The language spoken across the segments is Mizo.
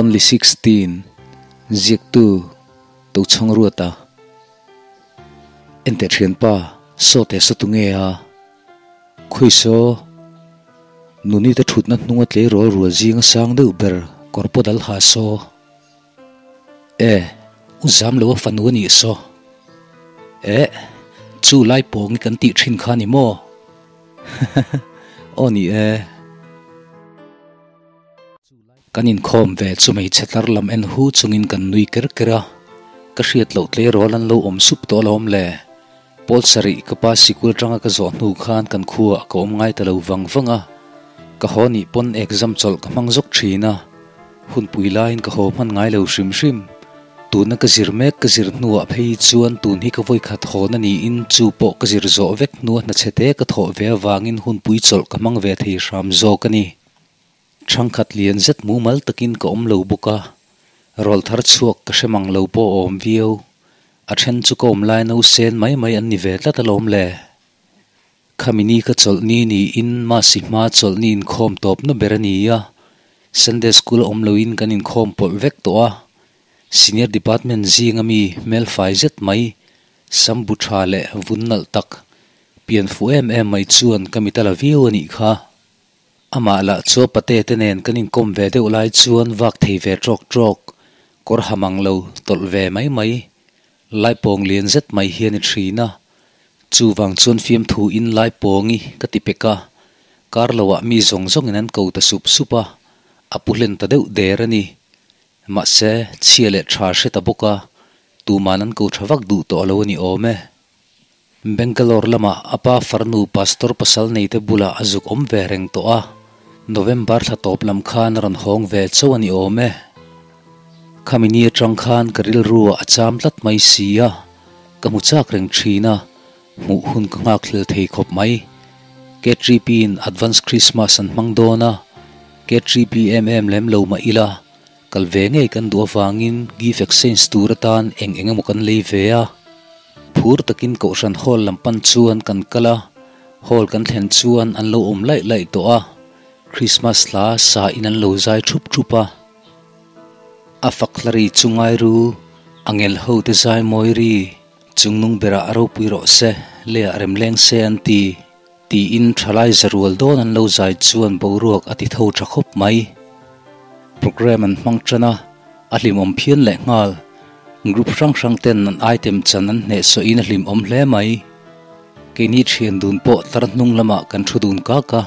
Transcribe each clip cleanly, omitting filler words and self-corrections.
Only 16, Ziaktu, Tochhawng Ruata. Enteh thianpa, saw teh saw tunge a? Khawi saw? Nuni te thutna hnunga tleirawl rual zinga sang deuh ber kawr pawh dal ha saw. E, u zam lo a fanu a nih saw. E, chu lai pawng i kan tih thin kha ni maw? Aw ni e. Kan inkhawm ve chu hmeichhe tlar lam en hu chungin kan nui ker ker a, ka hriat loh tleirawl an lo awm sup tawh alawm le. Pawl sarih ka pa sikul atanga ka zawh hnu khan kan khuaah ka awm ngai ta lo vang vang a, ka haw nih pawn exam chawlh ka hmang zawk thin a, hunpui laiin ka haw hman ngai lo hrim hrim. Tuna ka zir mek ka zir hnuah phei chuan tun hi ka vawikhat hawn a niin chu pawh ka zir zawh vek hnua hnachhe te ka thawh ve avangin hunpui chawlh ka hmang ve thei hram zawk a ni. Thangkhat lian zet mumal takin ka awm lo bawk a, rawl thar chhuak ka hre mang lo pawh a awm viau. A then chu ka awm lai no sen mai mai an ni ve tlat alawm le. Khami ni ka chawlh ni niin Masi hma chawlh ni inkhawm tawpna ber a ni a, Sunday school awm loin kan inkhawm pawlh vek tawh a, Senior department zinga mi hmelfai zet mai, sam bu tha leh vun nalh tak, pian fuh em em mai chuan ka mit a la viau a nih kha. Amah lah chu pate te nen kan inkawm ve deuh lai chuan vak thei ve trawk trawk, kawr ha mang lo tawlh ve mai mai, laipawng lian zet mai hian i thin a. Chuvang chuan fiamthu in laipawngi ka ti pek a, kar loah mi zawng zawngin an ko ta sup sup a, a pu hlen ta deuh der a ni. Mahse, chhia leh tha hre ta bawk a, tuman an ko tha vak duh tawh lo a ni awm e. Bangalore lamah a pa farnu Pastor pasal neite bulah a zuk awm ve reng tawh a, November thla tawp lam khan a rawn hawng ve chauh a ni awm e. Khami ni atang khan ka rilru ah a cham tlat mai si a, ka hmu chak reng thin a, hmuh hun ka nghak hlel thei khawp mai. KTP in Advance Christmas an hmang dawn a, KTP em em lem lo mah ila, Kal ve ngei kan duh avangin gift exchange tur atan eng eng emaw kan lei ve a. Phur takin Kohhran hall lam pan chuan kan kal a, hall kan thlen chuan an lo awm laih laih tawh a, Christmas hla sa in an lo zai thup thup a. A fak hla ri chu ngai ru, a ngel ho te zai mawi ri, chungnung berah a ropui rawh se, leiah rem leng se an ti. Tiin thalai zarual dawn an lo zai chuan boruak a ti tho tha khawp mai. Programme an hmang tan a, a hlimawm phian leh nghal. Group hrang hrang ten an item chan an hnehsawhin a hlimawm hle mai. Keini thian dun pawh tar hnung lamah kan thu dun kak a,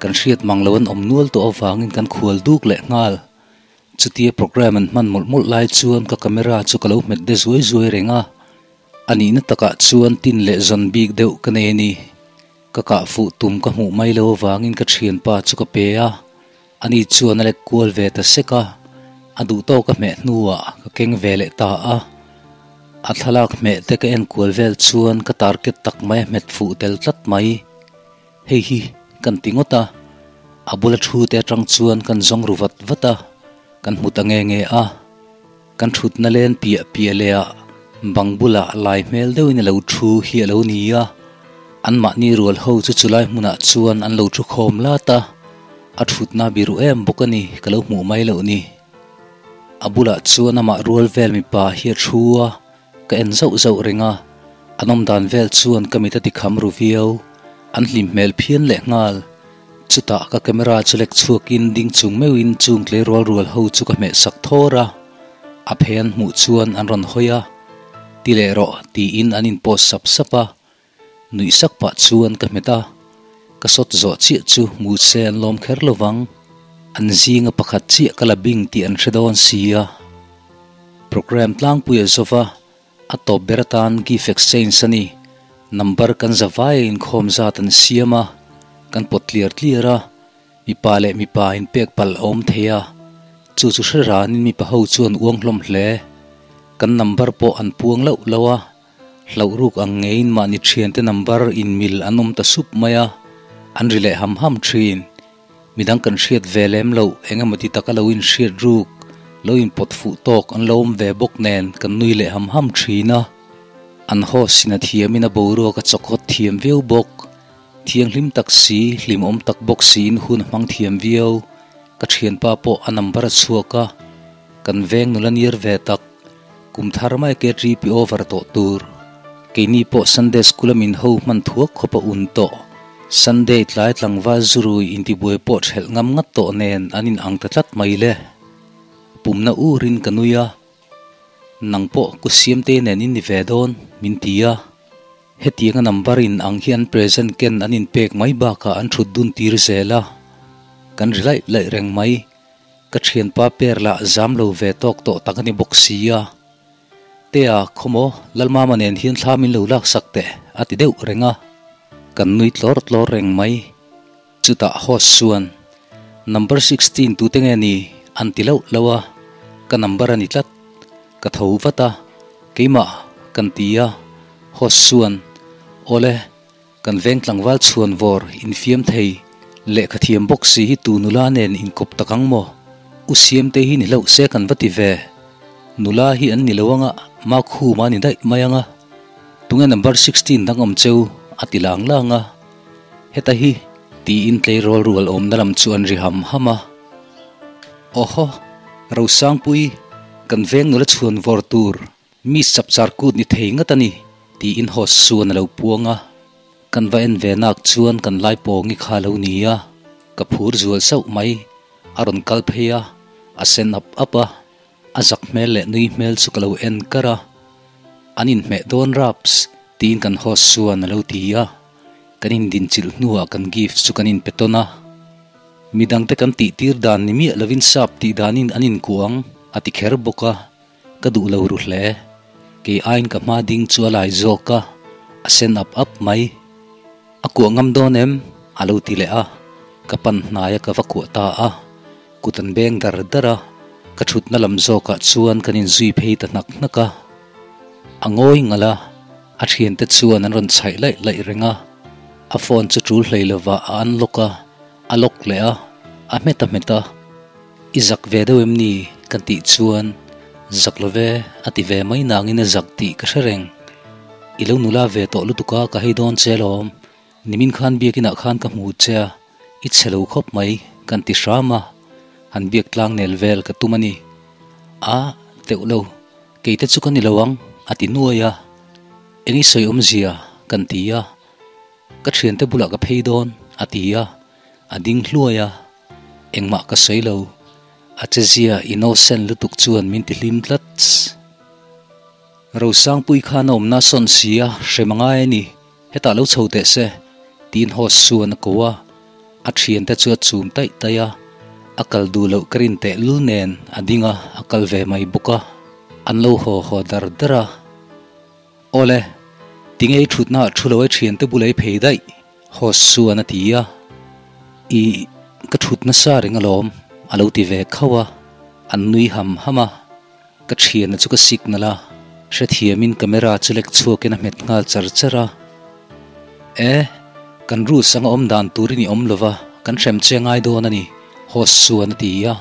kan hriat mang lo an awm nual tawh avangin kan khual duk leh nghal. Chutia programme an hman mawlh mawlh lai chuan ka camera chu ka lo hmet de zuai zuai reng a. A nihna takah chuan tin leh zawn bik deuh ka nei a ni. Ka kah fuh tum ka hmuh mai lo avangin ka thianpa chu ka pe a, ani chuan a lek kual ve ta sek a, a duh tawk a hmeh hnuah ka keng ve leh ta a. A thlalak hmeh te ka en kual vel chuan ka target tak mai a hmet fuh tel tlat mai. Hei hi kan ti ngawt a, a bula thu te atang chuan kan zawng ru vat vat a, kan hmu ta nge nge a. Kan thutna len piah piah leh ah bang bulah lai hmel deuhin a lo thu hi a lo ni a, anmahni rual ho chu chulai hmunah chuan an lo thu khawm lat a, a thutna biru em bawk a ni ka lo hmuh mai loh ni. A bulah chuan amah rual vel mipa hi a thu a, ka en zauh zauh reng a, an awm dan vel chuan ka mit a ti kham ru viau, an hlim hmel phian leh nghal. Chutah ka camera chu lek chhuakin ding chung meuhin chung tlei rual rual ho chu ka hmeh sak thawr a, a phei an hmuh chuan an rawn hawi a, Ti leh rawh tiin an in post sap sap a, nuih sak pah chuan ka hmet a, ka sawt zawh chiah chu hmu se an lawm kher lo vang, an zinga pakhat chiah ka la bing tih an hre dawn si a. Programme tlangpui a zova, A tawp ber atan gift exchange a ni. Number kan za vai a inkhawm zat an siam a, kan pawt tliar tliar a, mipa leh mipa inpek palh a awm thei a, chu chu hre ranin mipa ho chuan uang hlawm hle. Kan number pawh an puang loh loh a, hlauh ruk ang ngeiin mahni thiante number inmil an awm ta sup mai a, an ri leh ham ham thin. Midang kan hriat ve lem loh eng emaw ti taka lo inhriat ruk, lo inpawt fuh tawk an lo awm ve bawk nen kan nui leh ham ham thin a. An host in a thiamin a boruak a chawkawt thiam viau bawk. Thianghlim tak si, hlimawm tak bawk siin hun a hmang thiam viau. Ka thianpa pawh a number a chhuak a. Kan veng nula niar ve tak, kum thar mai KTP over tawh tur. Keini pawh Sunday School a min ho hman thuak khawp a un tawh. Sunday tlai tlangval zurui intibuai pawh thelh ngam ngat tawh nen an in ang ta tlat mai le. Pumna urin ka nui a, Nang pawh ku Siamtei nen in ni ve dawn, min ti a. Hetianga number in ang hi an present ken an inpek mai bakah an thut dun tir zel a, kan ri laih laih reng mai. Ka thianpa per lah zam lo ve tawk tawh tak a ni bawk si a. Tea, khawmaw, Lalmama nen hian thla min lo laksak teh, a ti deuh reng a. Kan nui tlawr tlawr reng mai. Chutah host chuan, Number 16 tute nge ni? an ti loh loh a, ka number a ni tlat. Ka tho vat a, Keimah, kan ti a. Host chuan, Awle, kan veng tlangval chhuan vawr infiam thei, lehkha thiam bawk si hi tu nula nen inkawp tak ang maw? U Siamtei hi ni hlauh se kan va ti ve. Nula hi an ni lo anga, Makhuma a ni daih mai anga. Tunge number 16 dang awm cheu? a ti lang lang a. Heta hi, tiin tleirawl rual awmna lam chu an ri ham ham a. Awhaw, Rosangpui, kan veng nula chhuan vawr tur, Miss Chapchar kut ni thei ngat a ni, tiin host chuan a lo puang a. Kan va en ve nak chuan kan lai pawngi kha a lo ni a, ka phur zual sauh mai. A rawn kal phei a, a sen ap ap a, a zak hmel leh nui hmel chu ka lo en kar a. An inhmeh dawn raps, tiin kan host chuan a lo ti a. Kan indinchilh hnuah kan gift chu kan inpe tawn a. Midangte kan tihtir dan ni miah lovin sap tih danin an inkuang, a ti kher bawk a, ka duh lo ru hle. Kei aiin ka hma ding chu a lai zawk a, a sen ap ap mai. A kuah ngam dawn em? a lo ti leh a, ka pan hnaia ka va kuah ta a. Kut an beng dar dar a, ka thutna lam zawkah chuan kan inzui phei ta hnak hnak a. A ngawi ngalh a, a thiante chuan an rawn chhaih laih laih reng a. A phone chu tul hlei lovah a unlock a, a lock leh a, a hmet a hmet a. I zak ve deuh em ni? kan tih chuan zak lo ve a ti ve mai nangin a zak tih ka hre reng. I lo nula ve tawh lutuk a, ka hei dawn che alawm. Nimin khan biakinah khan ka hmu che a, i chhe lo khawp mai, kan ti hram a, han biak tlang nel vel ka tum a ni. A, teuh lo, keite chu ka ni lo ang, a ti nuai a. Eng i sawi awmzia? kan ti a. Ka thiante bulah ka phei dawn, a ti a, a ding hluai a. Engmah ka sawi lo, a chezia innocent lutuk chuan min ti hlim tlat. Rosangpui khan a awmna sawn si a, hrem a ngai a ni. Hetah lo chho teh se, tiin host chuan a ko a, a thiante chu a chum taih taih a, a kal duh loh ka rin teh lul nen a ding a, a kal ve mai bawk a, an lo haw haw dar dar a. Awle, tinge i thutna ah thu lo ai thiante bula i phei daih? Host chuan a ti a, I ka thut nasa reng alawm, a lo ti ve khauh a, an nui ham ham a. Ka thiana chu ka signal a, hrethiamin camera chu lek chhuakin a hmet nghal char char a. E, kan rules anga awm dan turin i awm lova, kan hrem che ngai dawn a ni, host chuan a ti a.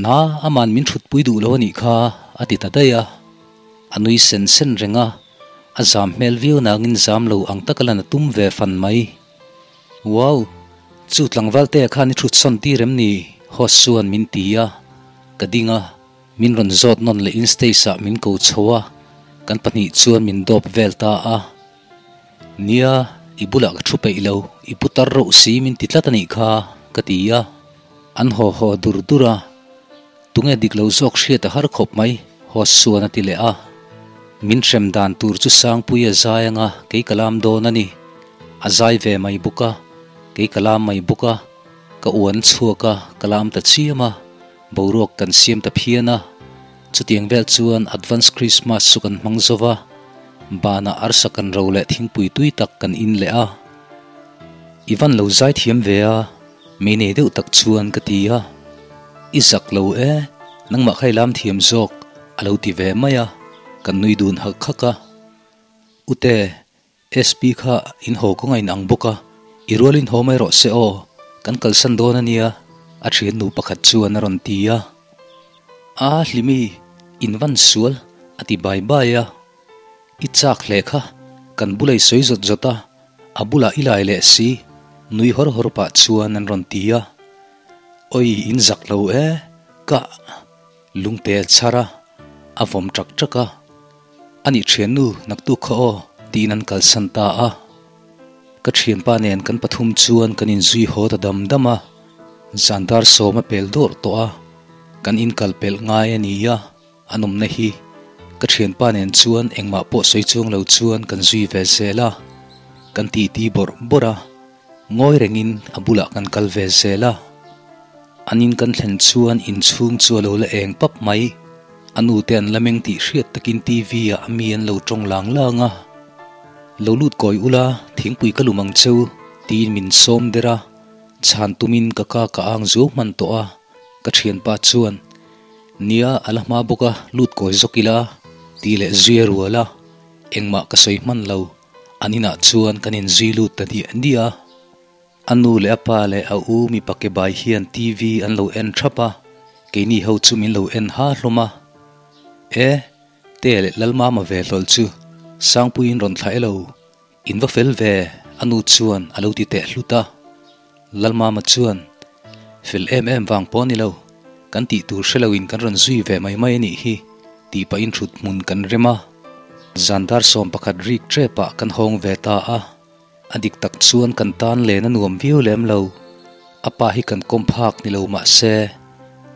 Na, aman min thutpui duh lo a nih kha, a ti ta daih a. A nui sen sen reng a, a zam hmel viau nangin zam lo ang taka lan a tum ve fan mai. Wow! Chu tlangval te khan i thut sawn tir em ni? Host chuan min ti a, ka ding a, min rawn zawt nawn leh in stage ah min ko chho a, kan pahnih chuan min dawp vel ta a. Nia, i bulah ka thu peih lo, i pu tar reuh si min ti tlat a nih kha, ka ti a. An haw haw dur dur a, tunge dik lo zawk hriat a har khawp mai, host chuan a ti leh a. Min hrem dan tur chu Sangpui a zai anga kei ka lam dawn a ni. A zai ve mai bawk a, kei ka lam mai bawk a, ka uan chhuak a, ka lam ta chiam a, boruak kan siam ta phian a. Chutiang vel chuan Advance Christmas chu kan hmang zo va, banah arsa kan ro leh thingpui tui tak kan in leh a. I van lo zai thiam ve a, mei nei deuh tak chuan ka ti a. I zak lo e, nangmah kha i lam thiam zawk, a lo ti ve mai a, kan nui dun hak hak a. Ute, SP kha in haw kawng a inang bawk a, i rualin haw mai rawh se aw, kan kalsan dawn a nia, a thiannu pakhat chuan a rawn ti a. A Hlimi, in van sual, a ti bai bai a. I chak hle kha, kan bula i sawi zawt zawt a, a bulah i lai leh si, nui hawr hawr pah chuan an rawn ti a. Oi, in zak lo e, ka. Lungte a chhar a, a vawm ṭak ṭak a. A nih ṭhiannu naktuk kha aw tiin an kalsan ta a. Ka ṭhianpa nen kan pathum chuan kan inzui haw ta dam dam a, zan dar sawm a pel dawrh tawh a, kan inkal pelh ngai a ni a, an awmna hi ka ṭhianpa nen chuan engmah pawh sawi chuang lo chuan kan zui ve zel a, kan titi bawrh bawrh a, ngawi rengin a bulah kan kal ve zel a. An in kan thlen chuan inchhung chu a lo la eng pap mai. A nu te an la meng tih hriat takin TV ah mi an lo tawng lang lang a. Lo lut kawi ula, thingpui ka lum ang cheu, tiin min sawm der a. Chhan tumin ka ka ka ang zuau hman tawh a, ka thianpa chuan, Nia, a la hma bawk a, lut kawi zawk ila, ti leh zui a rual a. Engmah ka sawi hman lo, an inah chuan kan inzui lut ta diah diah a. A nu leh a pa leh a u mipa ke bai hian TV an lo en thap a, keini ho chu min lo en ha hlawm a. E, Te leh Lalmama ve hlawl chu Sangpuiin rawn thlah e lo, in va fel ve, a nu chuan a lo ti teh hlut a. Lalmama chuan, Fel em em vang pawh ni lo, kan tih tur hre loin kan rawn zui ve mai mai a nih hi, tih pahin thut hmun kan rem a. Zan dar 11 rik ṭepah kan hawng ve ta a. A dik tak chuan kan tan len a nuam viau lem lo. A pa hi kan kawm phak ni lo mah se,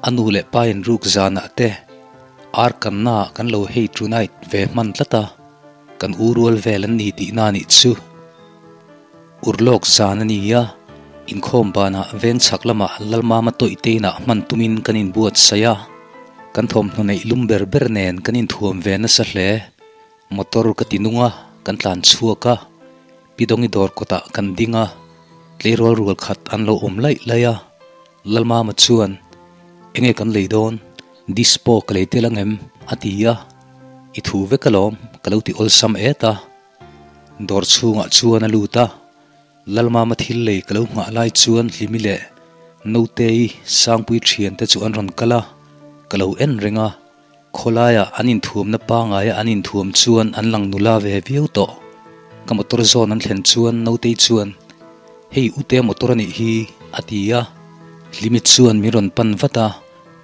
a nu leh pa in ruk zanah te ar kanna ah kan lo hei tonight ve hman tlat a, kan u rual vel an ni tihna nih chu. Urlawk zan a ni a, inkhawm banah veng chhak lamah Lalmama tawih te inah hman tumin kan inbuatsaih a, kan thawmhnaw neih lum ber ber nen kan inthuam ve nasa hle. Motor ka ti nung a, kan tlan chhuak a, Pi Dawngi dawr kawtah kan ding a, tleirawl rual khat an lo awm laih laih a, Lalmama chuan, Enge kan lei dawn? Dispo ka lei tel angem? a ti a, I thu vek alawm, ka lo ti awlsam et a. Dawr chhungah chuan a lut a, Lalmama thil lei ka lo nghah lai chuan Hlimi leh Notei Sangpui thiante chu an rawn kal a, ka lo en reng a. Khawlaiah an inthuamna pangaia an inthuam chuan an lang nula ve viau tawh. Ka motor zawn an thlen chuan Notei chuan, Hei Utea motor a nih hi, a ti a. Hlimi chuan min rawn pan vat a,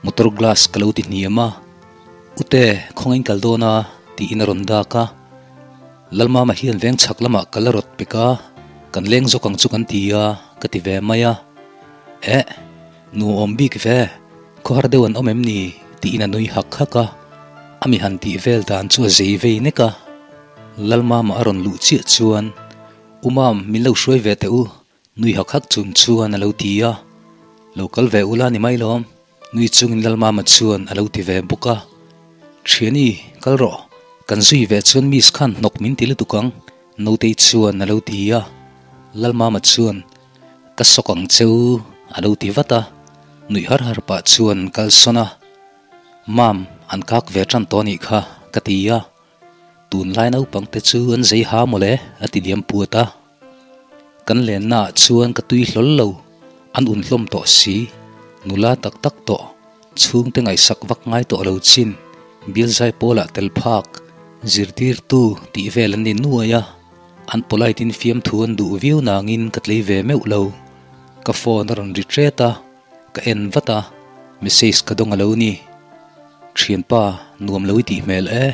motor glass ka lo ti hniam a. Ute, khawngain kal dawn a, tiin a rawn dak a. Lalmama hian veng chhak lamah ka la rawt pek a, kan leng zawk ang chu kan ti a, ka ti ve mai a. Eh! Nuam bik ve, khawhar deuh an awm em ni? tiin a nui hak hak a, a mi han tih vel dan chu a zei vei nek a. Lalmama a rawn luh chiah chuan, U Mam, min lo hruai ve teh u, nui hak hak chung chuan a lo ti a. Lo kal ve ula ni mai lawm, nui chungin Lalmama chuan a lo ti ve bawk a. Thiani, kal rawh, kan zui ve chuan Miss khan hnawk min ti lutuk ang, Notei chuan a lo ti a, Lalmama chuan, Ka sawk ang che u, a lo ti vat a, nuih har har pah chuan an kalsawn a, Mam, an kak ve tan tawh anih kha, ka ti a, Tunlai naupang te chu an zei ha mawle, a ti diam puat a. Kan lenna ah chuan ka tui hlawl lo, an un hlawm tawh si, nula tak tak tawh, Chhungte ngaihsak vak ngai tawh lo chin, Bialzai pawlah tel phak, zirtirtu tih vel an ni nuai a, an polite in fiamthu an duh viau nangin ka tlei ve meuh lo. Ka phone a rawn ri ṭet a, ka en vat a, message ka dawng a lo ni. Thianpa, nuam lo i tih hmel e,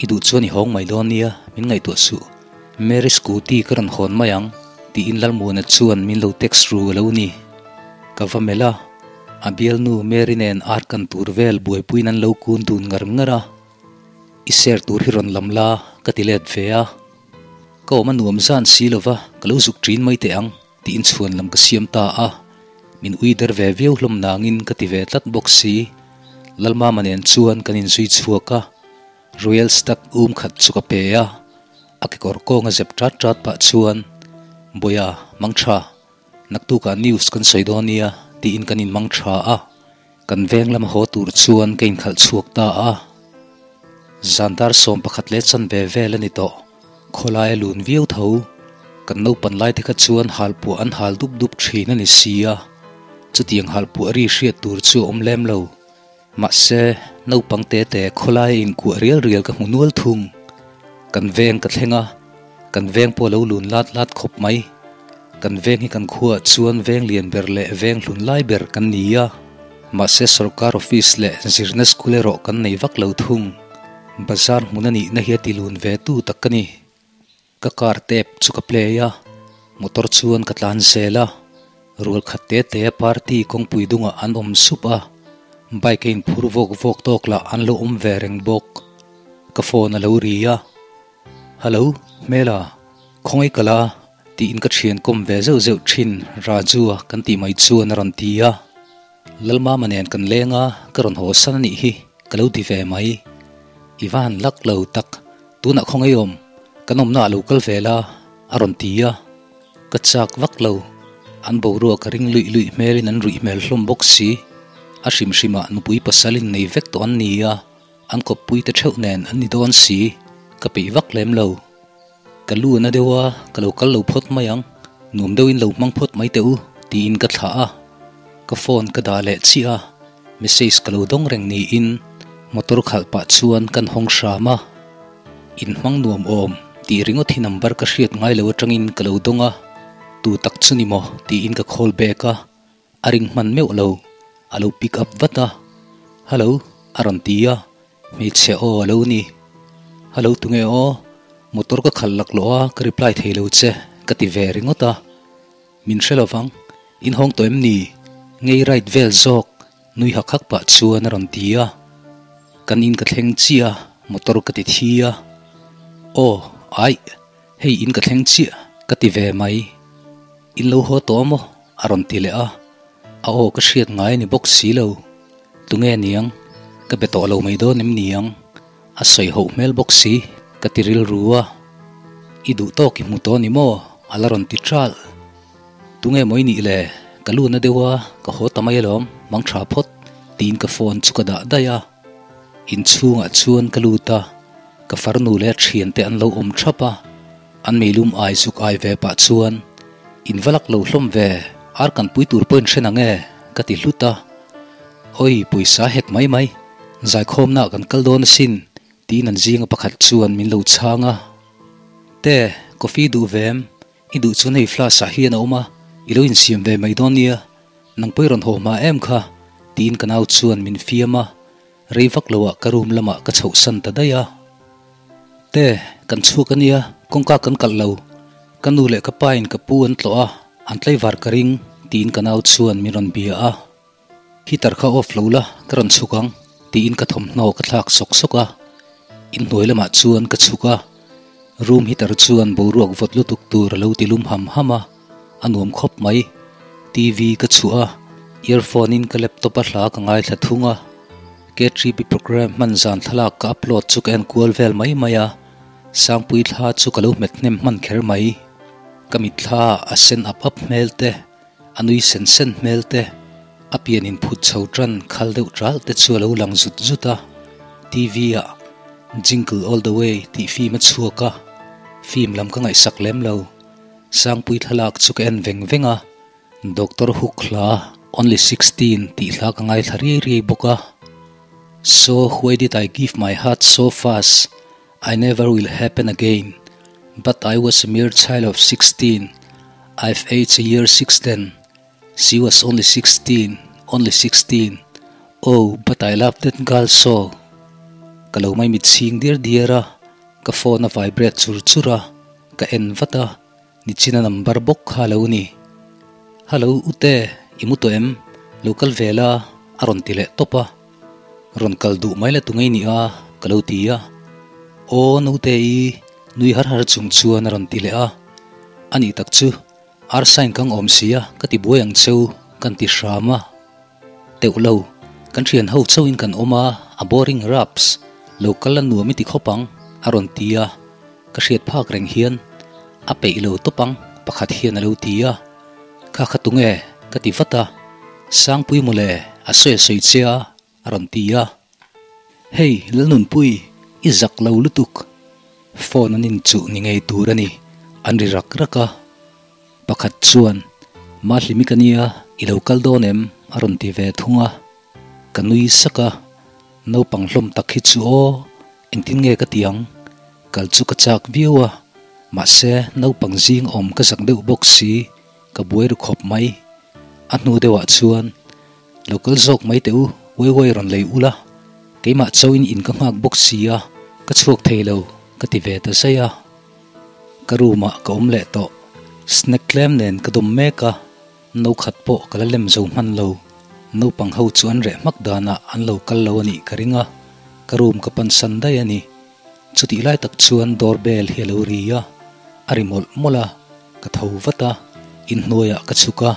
i duh chuan i hawng mai dawn nia, min ngaihtuah suh. Mary scooty ka rawn hawn mai ang, tiin Lalmuana chuan min lo text ru a lo ni. Ka va melh a. A bialnu Mary nen ar kan tur vel buaipuiin an lo kun dun ngar ngar a, I ser tur hi rawn lam la, ka ti let ve a. Ka awm a nuam zan si lo va, ka lo zuk ṭin mai teh ang, tiin chhuan lam ka siam ta a. Min ui der ve viau hlawm nangin ka ti ve tlat bawk si. Lalmama nen chuan kan inzui chhuak a, Royal Stag um khat chu ka pe a, a kekawr kawnga zep ṭat ṭat pah chuan, Bawiha, mang ṭha. Naktukah news kan sawi dawn nia tiin kan inmang tha a, kan veng lama haw tur chuan ka inkhalh chhuak ta a. Zan dar 11 leh chanve vel a ni tawh, khawlai a lun viau tho. Kan naupan lai te kha chuan halpuah an hal dup dup thin a ni si a, chutiang halpuah ri hriat tur chu a awm lem lo. Mahse, naupang te te khawlai a inkuah rial rial ka hmu nual thung. Kan veng ka thleng a, kan veng pawh a lo lun lat lat khawp mai. Kan veng hi kan khuaah chuan veng lian ber leh veng hlun lai ber kan ni a. Mahse sorkar office leh zirna school erawh kan nei vak lo thung. Bazar hmun a nihna hi a ti lun ve tu tak a ni. Ka car tape chu ka play a, motor chuan ka tlan zel a, rual khat te te party kawngpui dungah an awm sup a, bike a inphur vawk vawk tawk lah an lo awm ve reng bawk. Ka phone a lo ri a, Hello, hmela, khawngaih ka la? tiin ka thian kawm ve zeuh zeuh thin Raju-a kan tih mai chuan a rawn ti a. Lalmama nen kan leng a, ka rawn haw san a nih hi, ka lo ti ve mai. I va han lak lo tak, tunah khawngaih awm, kan awmna ah lo kal ve la, a rawn ti a. Ka chak vak lo, an boruak a ring luih luih hmelin an ruih hmel hlawm bawk si. A hrim hrimah nupui pasal in nei vek tawh an ni a, an kawppui te theuh nen an ni dawn si, ka peih vak lem lo. Ka lu na deuh a, ka lo kal lo phawt mai ang, nuam deuhin lo hmang phawt mai teh u, tiin ka thlah a. Ka phone ka dah leh chiah a, message ka lo dawng reng niin motor khalh pah chuan kan hawng hram a. In hmang nuam awm tih ringawt hi number ka hriat ngai lo atangin ka lo dawng a, tu tak chu ni maw tiin ka call back a, a ring hman meuh lo, a lo pick up vat a. Hello a rawn ti a. Hmeichhe aw a lo ni. Hello tunge aw, motor ka khalh laklawh a ka reply thei lo che ka ti ve ringawt a. Min hre lovang, in hawng tawh em ni? Ngei right vel zawk nui hak hak pah chuan a rawn ti a. Kan in ka thleng chiah a, motor ka ti thi a. Aw, aih, hei in ka thleng chiah ka ti ve mai. In lo haw tawh a maw? a rawn ti leh a. A aw ka hriat ngai a ni bawk si lo. Tunge niang? Ka be tawh lo mai dawn em niang? A sawi hoh hmel bawk si, ka ti rilru a. I duh tawk i hmu tawh ni maw? A la rawn ti ṭal. Tunge maw i nih le? Ka lu na deuh a, ka haw ta mai alawm, mang ṭha phawt, tiin ka phone chu ka dah daih a. Inchhungah chuan ka lut a, ka farnu leh a ṭhiante an lo awm ṭhap a. An meilum ai zuk ai ve pah chuan, In va lak lo hlawm ve, ar kan pui tur pawhin hre nang e, ka ti hlut a. Awi, pawisa hek mai mai, zaikhawmnaah kan kal dawn asin, tiin an zinga pakhat chuan min lo chhang a. Te, coffee duh ve em? I duh chuan hei flask ah hian a awm a, i lo insiam ve mai dawn nia, nang pawh i rawn haw hma em kha, tiin ka nau chuan min fiam a. Rei vak loah ka room lamah ka chhohsan ta daih a. Te, kan chhuak a nia, kawngka kan kalh lo. Ka nu leh ka pa in ka pu an tlawh a, an tlaivar ka ring, tiin ka nau chuan min rawn bia a. Heater kha off lo la, ka rawn chhuk ang, tiin ka thawmhnaw ka thlak sawk sawk a. Inhnuai lamah chuan ka chhuk a. Room heater chuan boruak vawt lutuk tur a lo ti lum ham ham a, a nuam khawp mai. TV ka chhuah a, earphone in ka laptop a hla ka ngaithla thung a. KTP program hman zan thlalak ka upload chu ka en kual vel mai mai a, Sangpui thla chu ka lo hmet hnem hman kher mai. Ka mitthla a sen ap ap hmel te, a nui sen sen hmel te, a pian inphut chho tan khal deuh ṭal te chu a lo lang zut zut a. TV ah Jingle All The Way tih film a chhuak a, film lam ka ngaihsak lem lo. Sangpui thlalak chu ka en veng veng a, Doctor Hook hla Only 16 tih hla ka ngaithla riai riai bawk a. So why did I give my heart so fast? I never will happen again But I was a mere child of 16 I've aged a year since then She was only 16 Only 16 Oh, but I love that girl so Ka lo mai mit chhing diar diar a, ka phone a vibrate chur chur a, ka en vat a, nichina number bawk kha a lo ni. Hello Ute, i mu tawh em? Lo kal ve la, a rawn ti leh tawp a. Rawn kal duh mai la tu ngei nia ka lo ti a. Aw naute i nui har har chung chuan a rawn ti leh a. A nih tak chu ar sign kang awm sia ka ti buai ang cheu kan ti hram a. Teuh lo, kan thian ho chauhin kan awm a, a boring raps, lo kal la nuam i ti khawp ang a rawn ti a. Ka hriat phak reng hian a peih lo tawp ang pakhat hian a lo ti a. Kha kha tunge? ka ti vat a, Sangpui mawle, a sawi a sawi che a, a rawn ti a. Hei, Lalnunpui, i zak lo lutuk. Phone an inchuh ni ngei tur a ni, an ri rak rak a. Pakhat chuan, Mahlimi ka nia, i lo kal dawn em? a rawn ti ve thung a. Ka nui sak a, naupang hlawm tak hi chu aw, engtin nge ka ti ang? Kal chu ka chak viau a, mahse naupang zing awm ka zak deuh bawk si, ka buai ru khawp mai. A hnu deuhah chuan, Lo kal zawk mai teh u, Weiwei rawn lei ula, keimah chauhin in ka nghak bawk si a, ka chhuak thei lo, ka ti ve ta zai a. Ka room ah ka awm leh tawh, snack tlem nen ka dawm mek a, no khat pawh ka la lem zo hman lo. Naupang ho chu an reh hmak danah an lo kal lo a nih ka ring a, ka room ka pansan daih a ni. Chutih lai tak chuan door bell hi a lo ri a, a ri mawlh mawlh a, ka tho vat a, inhnuaiah ka chhuk a,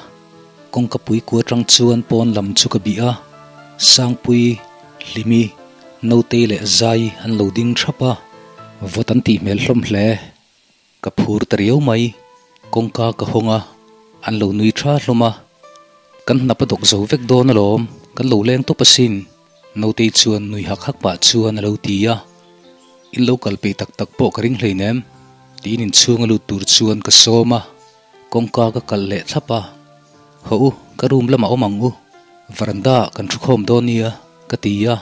kawngka pui ku atang chuan pawn lam chu ka bih a, Sangpui, Hlimi, Notei leh Zai an lo ding thap a, vawt an tih hmel hlawm hle. Ka phur ta riau mai, kawngka ka hawng a, an lo nui tha hlawm a, kan hnap a dawk zo vek dawn alawm, kan lo leng tawp asin, Notei chuan nui hak hak pah chuan a lo ti a, In lo kal peih tak tak pawh ka ring hleinem, tiin inchhung a lut tur chuan ka sawm a, kawngka ka kalh leh thlap a, Hawh u, ka room lamah awm ang u, veranda ah kan thu khawm dawn nia, ka ti a.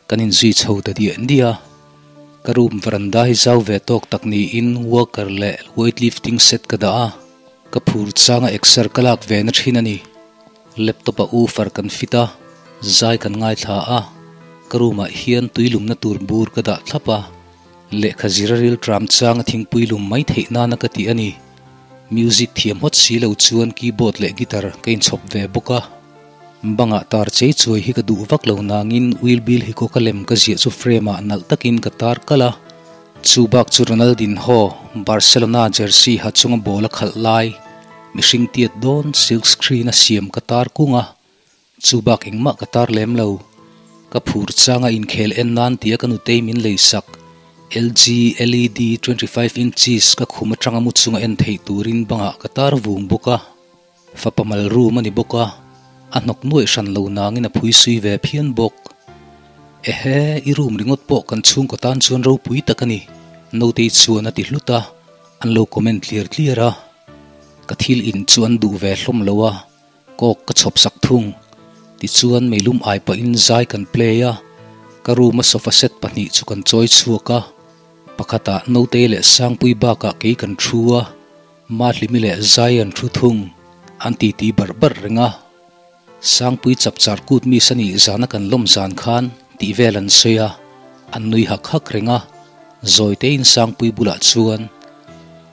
Kan inzui chho ta diah diah a, ka room veranda hi zau ve tawk tak niin walker leh weight lifting set ka dah a, ka phur changa exer ka lak ve na thin a ni. Laptop a woofer kan fit a, zai kan ngaithla a, ka room ah hian tui lumna tur bur ka dah thlap a, lehkha zira ril tram changa thingpui lum mai theih nana ka tih a ni. Music thiam hawt si lo chuan keyboard leh guitar ka inchhawp ve bawk a. Bangah tar chei chuai hi ka duh vak lo nangin Will Bill hi kawka lem ka ziah chu frame ah nalh takin ka tar kalh a. Chu bak chu Ronaldinho, Barcelona jersey ha chunga ball a khalh lai, mihring tiat dawn silk screen a siam ka tar kung a. Chu bak engmah ka tar lem lo. Ka phur changa inkhel en nan tia ka nutei min lei sak. LG LED 25 inches ka khum atanga mu chunga en theih turin bangah ka tar vung bawk a. Fapa mal room a ni bawk a, a hnawk nuaih hran lo nangin a phui sui ve phian bawk. Ehe, i room ringawt pawh kan chhungkaw tan chuan ropui tak a ni, Notei chuan a ti hlut a, an lo comment tliar tliar a. Ka thil in chu an duh ve hlawm lo a, kawk ka chhawp sak thung. Tichuan meilum ai pahin zai kan play a, ka room a sofa set pahnih chu kan chawi chhuak a, pakhatah Notei leh Sangpui bakah kei kan thu a, Mahlimi leh Zai an thu thung, an titi barh barh reng a. Sangpui chapchar kut mi sani zana kan lawm zan khan tih vel an sawi a, an nui hak hak reng a. Zawitein Sangpui bulah chuan,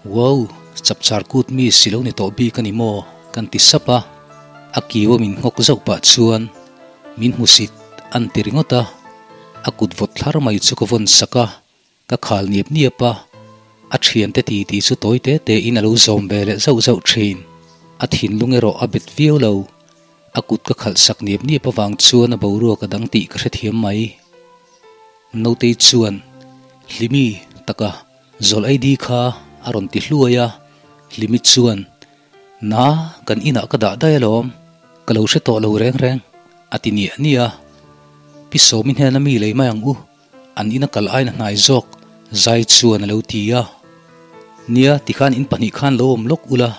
Wow, chapchar kut mi si lo ni tawh bik a ni maw? kan ti sap a. A kiu a min nghawk zauh pah chuan, Min hmusit, an ti ringawt a. A kut vawt thlar mai chu ka vawn sak a. Ka khal niap niap a, a thiante ti ti chu tawi te te in a lo zawm ve leh zauh zauh thin. A thinlung erawh a bet viau lo. A kut ka khalh sak niap niap avang chuan a boruak a dang tih ka hrethiam mai. Notei chuan, Hlimi, taka, zawlh ID kha a rawn ti hluai a. Hlimi chuan, Na, kan inah ka dah daih alawm, ka lo hre tawh lo reng reng, a ti niah niah a. Pi Sawmi hnena mi lei mai ang u. An ina kal aina hnai zawk zai chuan a lo ti a. Nia, tikhan in pahnih khan lo awm lawk ula,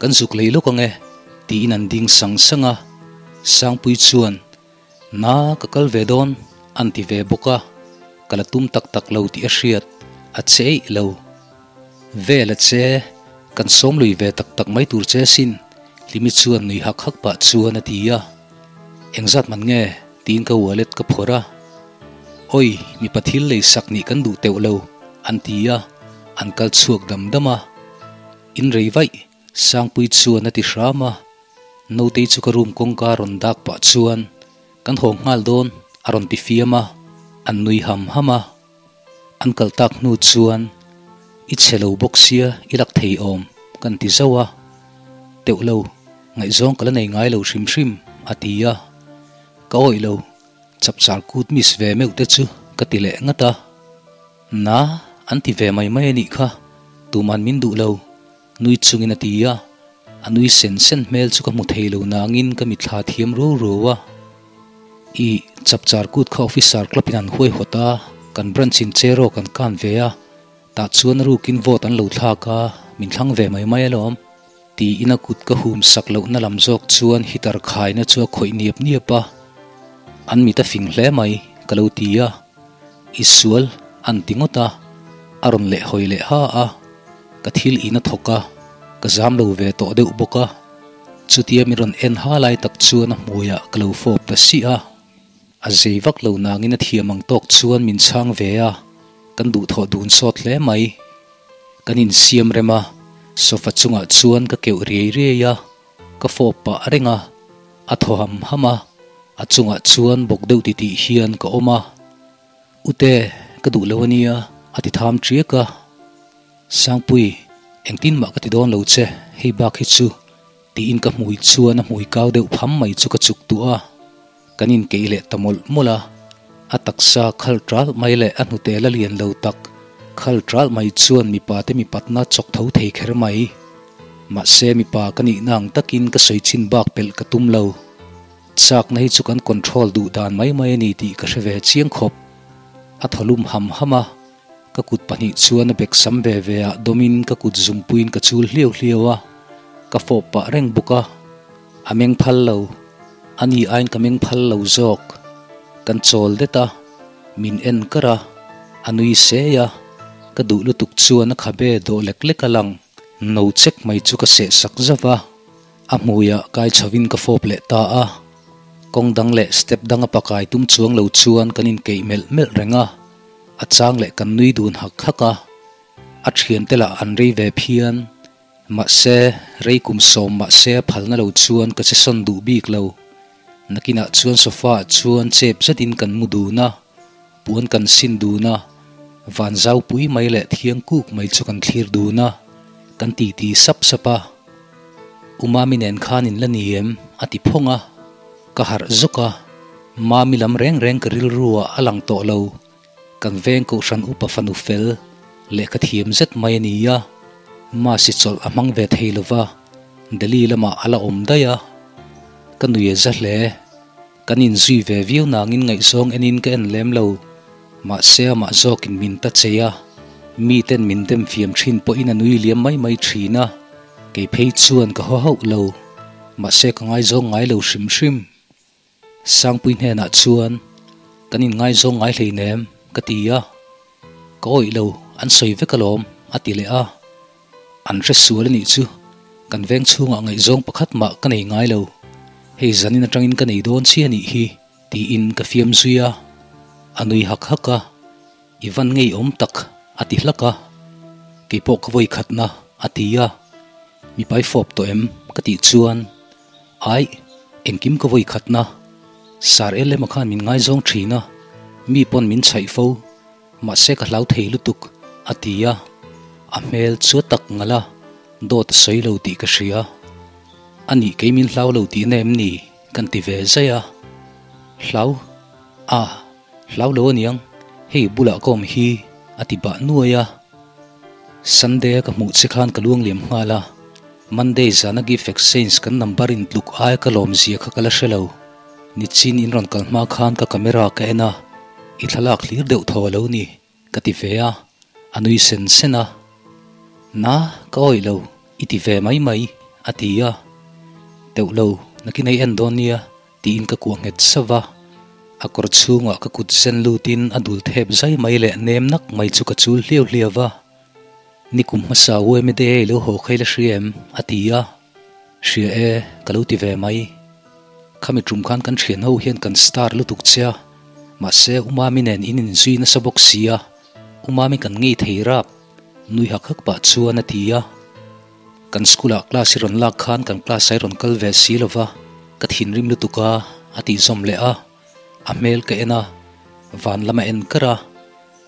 kan zuk lei lawk ang e, tiin an ding sang sang a. Sangpui chuan, Na, ka kal ve dawn, an ti ve bawk a. Ka la tum tak tak lo tih a hriat, a che eih lo. Vel a che, kan sawm lui ve tak tak mai tur che sin, Hlimi chuan nui hak hak pah chuan a ti a. Engzat man nge? tiin ka wallet ka phawrh a. Awi, mipa thil lei sak nih kan duh teuh lo, an ti a, an kal chhuak dam dam a. In rei vaih, Sangpui chuan a ti hram a. Notei chu ka room kawngka rawn dak pah chuan, Kan haw nghal dawn, a rawn ti fiam a, an nui ham ham a. An kal tak hnu chuan, I chhe lo bawk sia, i lak thei awm, kan ti zauh a. Teuh lo, ngaihzawng ka la nei ngai lo hrim hrim, a ti a. Ka awih lo, chapchar kut miss ve meuh te chu ka ti leh ngat a. Na, an ti ve mai mai a nih kha, tuman min duh lo, nui chungin a ti a. A nui sen sen hmel chu ka hmu thei lo nangin ka mitthla thiam ruau ruau a. I chapchar kut kha officer club in an huaihawt a, kan branch in cheraw kan kan ve a, tah chuan rukin vote an lo thlak a, min thlang ve mai mai alawm. Tiin a kut ka hum sak lohna lam zawk chuan heater khaina chu a khawih niap niap a, an mit a fing hle mai ka lo ti a, I sual an ti ngawt a, a rawn leh hawi leh ha a, ka thil in a thawk a, ka zam lo ve tawh deuh bawk a. Chutia min rawn en ha lai tak chuan a hmuiah ka lo fawp ta si a. A zei vak lo nangin a thiam ang tawk chuan min chhang ve a, kan duhthawh dun sawt hle mai. Kan insiam rem a, sofa chungah chuan ka keuh riai riai a, ka fawp pah reng a, a thaw ham ham a, a chungah chuan bawk deuh titih hian ka awm a. Ute, ka duh lo ania, a ti tham ṭiak a. Sangpui, engtin mah ka ti dawn lo che, hei bak hi chu, tiin ka hmui chuan a hmui kau deuh pham mai chu ka chuk tuah a. Kan inkeih leh ta mawlh mawlh a, a taksa khal ṭalh mai leh a hnute la lian lo tak khal ṭalh mai chuan mipa te mipatna chawk tho thei kher mai. Mahse mipa ka nihna ang takin ka sawi chin bak pelh ka tum lo. Chakna hi chu kan control duh dan mai mai a ni tih ka hre ve chiang khawp. A thaw lum ham ham a, ka kut pahnih chuan a bek sam ve ve ah dawmin ka kut zungpuiin ka chul hliau hliau a, ka fawp pah reng bawk a. A meng phal lo. A ni aiin ka meng phal lo zawk. Kan chawl det a, min en kar a, a nui sei a, ka duh lutuk chuan a khabe dawh lek lek a lang no chek mai chu ka seh sak zauh a, a hmuiah kai chhovin ka fawp leh ta a. Kawng dang leh step dang a pakai tum chuang lo chuan kan inkeih melh melh reng a, a chang leh kan nui dun hak hak a, a thiante lah an rei ve phian. Mahse, rei kum sawm mahse a phalna lo chuan ka che sawn duh bik lo. Nakinah chuan sofa ah chuan chep zetin kan mu dun a, puan kan sin dun a, van zau pui mai leh thiang kuk mai chu kan thlir dun a, kan titi sap sap a. U Mami nen khan in la ni em? a ti phawng a, ka harh zawk a, Mami lam reng reng ka rilru ah a lang tawh lo. Kan veng kohhran upa fanu fel lehkha thiam zet mai a ni a, Masi chawlh a hmang ve thei lova, Delhi lamah a la awm daih a. Ka nui a za hle. Kan inzui ve viau nangin ngaihzawng enin ka en lem lo. Mahse amah zawkin min ta chei a, miten min dem fiam thin pawhin a nui liam mai mai thin a, kei phei chuan ka haw hauh lo. Mahse ka ngaizawng ngai lo hrim hrim. Sangpui hnenah chuan, Kan inngaizawng ngai hleinem, ka ti a. Ka awih lo, an sawi vek alawm, a ti leh a. An hre sual a nih chu, kan veng chhungah ngaihzawng pakhat mah ka nei ngai lo. Hei zanin atangin ka nei dawn chi a nih hi, tiin ka fiam zui a. A nui hak hak a, I van ngeiawm tak, a ti hlak a. Kei pawh ka vawi khatna, a ti a. Mipai fawp tawh em? ka tih chuan, Aih, engkim ka vawi khatna. Sar LM-a khan min ngaizawng thin a, mi pawn min chhaih fo, mahse ka hlau thei lutuk, a ti a. A hmel chu a tak ngalh a, dawt a sawi lo tih ka hria. A nih kei min hlau lo tihna em ni? Kan ti ve zai a. Hlau? A, hlau lo aniang, hei bulah ka awm hi, a ti bah nuai a. Sunday-a ka hmuh che khan ka luangliam nghal a. Monday zana gift exchange kan number in tluk aia ka lawm zia kha ka la hre lo. Nichin in rawn kal hma khan ka camera ka en a, i thlalak hlir deuh thaw a lo ni, ka ti ve a, a nui sen sen a. Na, ka awih lo, i ti ve mai mai, a ti a. Teuh lo, nakin ei en dawn nia, tiin ka kuah nghet sauh va. A kawr chhungah ka kut zen lutin a dul thep zai mai leh nem nak mai chu ka chul hliau hliau va. Ni kum hmasa UMDA i lo haw kha i la hria em? a ti a. Hria e, ka lo ti ve mai. Khami tum khan kan thian ho hian kan star lutuk che a, mahse Umami nen in inzui nasa bawk si a, Umami kan ngei thei rap, nui hak hak pah chuan a ti a. Kan school ah class i rawn lak khan kan class ah i rawn kal ve si lova, ka thinrim lutuk a, a tih zawm leh a. A hmel ka en a, van lam a en kar a,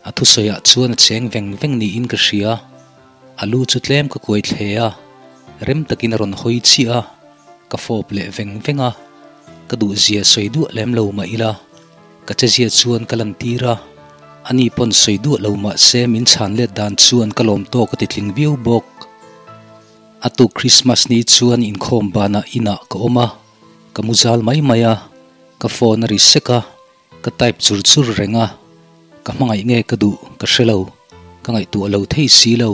a thusawiah chuan a cheng veng veng niin ka hria. A lu chu tlem ka kuai thle a, rem takin a rawn hawi chiah a, ka fawp leh veng veng a, ka duhzia sawi duah lem lo mah ila, ka chezia chuan ka lantir a, ani pawn sawi duah lo mah se min chhan let dan chuan ka lawm tawk a ti tling viau bawk. A tuk Christmas ni chuan inkhawm banah inah ka awm a. Ka mu zal mai mai a, ka phone a ri sek a, ka type chur chur reng a, ka hmangaih nge ka duh ka hre lo, ka ngaihtuah lo thei si lo.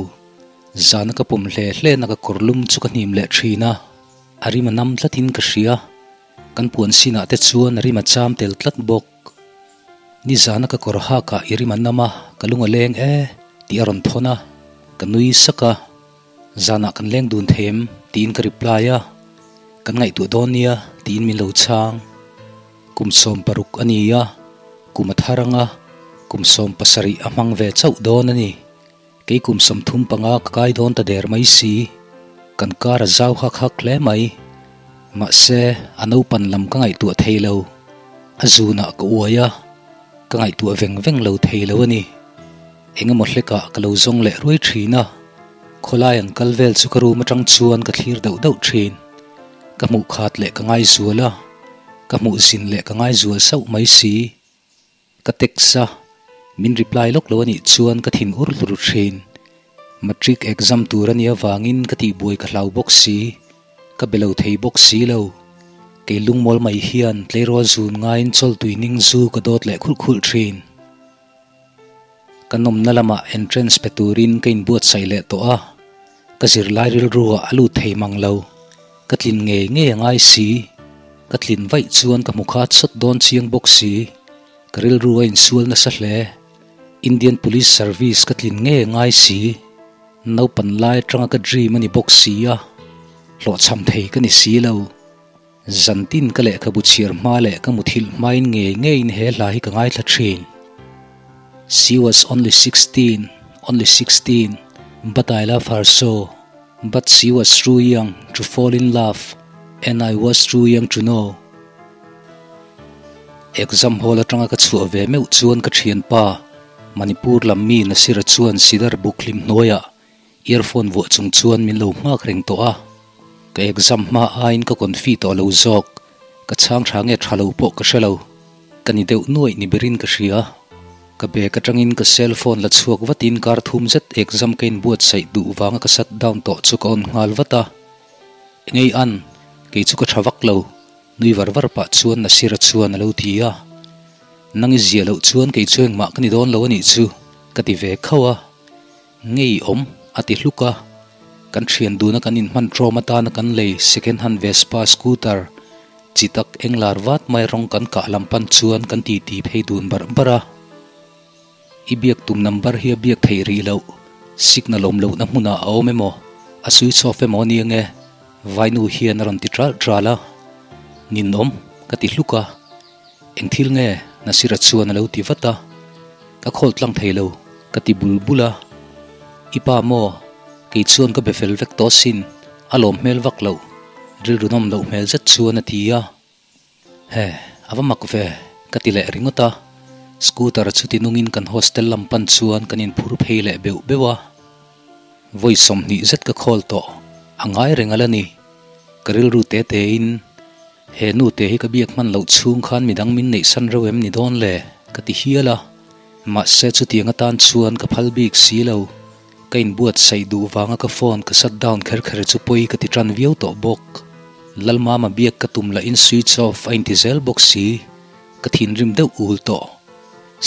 Zana ka pawm hle hle na ka kawr lum chu ka hnim leh thin a, a rim a nam tlatin ka hria, kan puan sinah te chuan a rim a cham tel tlat bawk. Nizana ka kawr hakah i rim a nam a, ka lung a leng e tih a rawn thawn a, ka nui sak a. Zanah kan leng dun thei em? tiin ka reply a. Kan ngaihtuah dawn nia tiin min lo chhang. Kum 16 a ni a, kum a thar anga kum 17 a hmang ve chauh dawn a ni. Kei kum 35 ka kai dawn ta der mai si. Kan kar a zau hak hak hle mai. Mahse, a naupan lam ka ngaihtuah thei lo. A zunah ka uai a, ka ngaihtuah veng veng lo thei lo a ni. Engemaw hlekah ka lo zawng leh ruai thin a, khawlai an kal vel chu ka room atang chuan ka thlir dauh dauh thin. Ka hmuh khat leh ka ngaizual a, ka hmuh zin leh ka ngaizual sauh mai si. Ka text a, min reply lawk lo a nih chuan ka thin ur hlur thin. Matric exam tur a nih avangin ka tihbuai ka hlau bawk si, ka be lo thei bawk si lo. Kei lungmawl mai hian tleirawl zun ngaiin chawltui ning zu ka dawt leh khulh khulh thin. Ka nawmna lamah entrance pe turin ka inbuatsaih leh tawh a, ka zirlai rilruah a lut thei mang lo. Ka tlin ngei ngei a ngai si. Ka tlin vaih chuan ka hmu khat sawt dawn chiang bawk si. Ka rilru a insual nasa hle. Indian Police Service ka tlin ngei a ngai si. Naupan lai atanga ka dream a ni bawk si a, hlawhchham thei ka ni si lo. Zantin ka lehkhabu chhiar hma leh ka muthilh hmain ngei ngeiin he hla hi ka ngaithla thin. She was only 16, only 16, but I love her so, but she was too young to fall in love and I was too young to know. Exam hall atanga ka chhuah ve meuh chuan ka thianpa, Manipur lam mi Nasira chuan Sidar buk hlim hnuaiah Earphone vuah chung chuan min lo nghak reng tawh a, ka exam hma aiin ka confi tawh lo zawk, ka chhang tha nge tha lo pawh ka hre lo, ka ni deuh nuaih ni berin ka hria. Ka bag atangin ka cell phone la chhuak vatin kar thum zet exam ka inbuatsaih duh vanga ka shut down tawh chu ka on nghal vat a, Engei an, kei chu ka tha vak lo, nui var var pah chuan Nasira chuan a lo ti a, Nang i ziah loh chuan kei chu engmah ka ni dawn lo a nih chu, ka ti ve khauh a. Ngei awm, a ti hluk a. Kan thian duna kan inhman trawm atana kan lei second hand Vespa scooter chi tak eng lar vat mai rawng kan kah lam pan chuan kan titi phei dun barh barh a. I biak tum number hi a biak theih rih loh, signal awm lohna hmunah a awm emaw, a switch off emaw a ni ange, vainu hian a rawn ti ṭalh ṭalh a. Ninawm, ka ti hluk a. Eng thil nge? Nasira chuan a lo ti vat a. Ka khawl tlang thei lo, ka ti bul bul a. I pa maw? Kei chuan ka be fel vek tawh asin, a lawm hmel vak loh, rilru nawm loh hmel zet chuan a ti a. He, a va mak ve, ka ti leh ringawt a. Scooter chu ti nungin kan hostel lam pan chuan kan inphur phei leh beuh beuh a. Vawi 20 zet ka khawl tawh, a ngai reng a la ni. Ka rilru te tein He nu te hi ka biak hman loh chhung khan midang min neih san reuh em ni dawn le? ka ti hial a. Mahse chutiang atan chuan ka phal bik si lo. Ka inbuatsaih duh vanga ka phone ka shut down kher kher chu pawi ka ti tan viau tawh bawk. Lalmama biak ka tum lahin switch off a inti zel bawk si. Ka thinrim deuh ul tawh.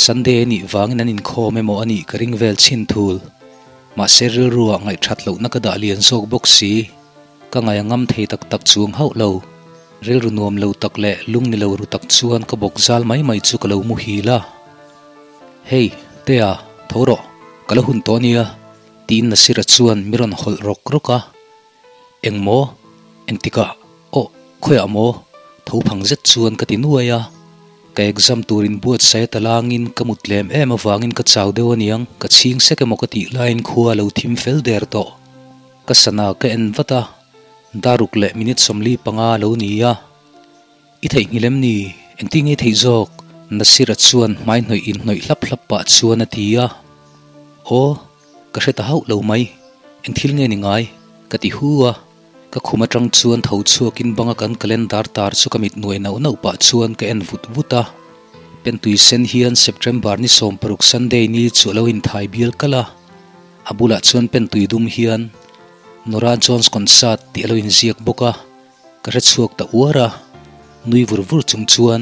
Sunday a nih vangin an inkhawm emaw a nih ka ring vel chhin thul. Mahse rilruah ngaihthat lohna ka dah lian zawk bawk si. Ka ngaih a ngam thei tak tak chuang hauh lo. Rilru nuam lo tak leh lung ni lo ru tak chuan ka bawk zal mai mai chu ka lo muhil a. Hey, Tea, tho rawh, ka la hun tawh ania, tiin Nasira chuan mi rawn hawlh rawk rawk a. Eng maw? Engtikah? Aw, khawiah maw? Tho phang zet chuan ka ti nuai a. Ka exam tur inbuatsaih a talangin ka mut lem em avangin ka chau deuh aniang, ka chhing sek emaw ka tih laiin khua a lo thim fel der tawh. Ka sana ka en vat a, daruk leh minute 45 a lo ni a. I theihnghilh em ni? Engtin nge i theih zawk? Nasira chuan hmai hnawih inhnawih hlap hlap pah chuan a ti a. Aw, ka hre ta hauh lo mai. Eng thil nge ni ngai? Ka ti hu a. Ka khum atang chuan tho chhuakin banga kan calendar tar chu ka mit nuai nauh nauh pah chuan ka en vut vut a. Pentui sen hian September ni 16 Sunday ni chu a lo inthai bial kalh a. A bulah chuan pen tui dum hian Norah Jones concert tih a lo inziak bawk a, ka hre chhuak ta uar a, nui vur vur chung chuan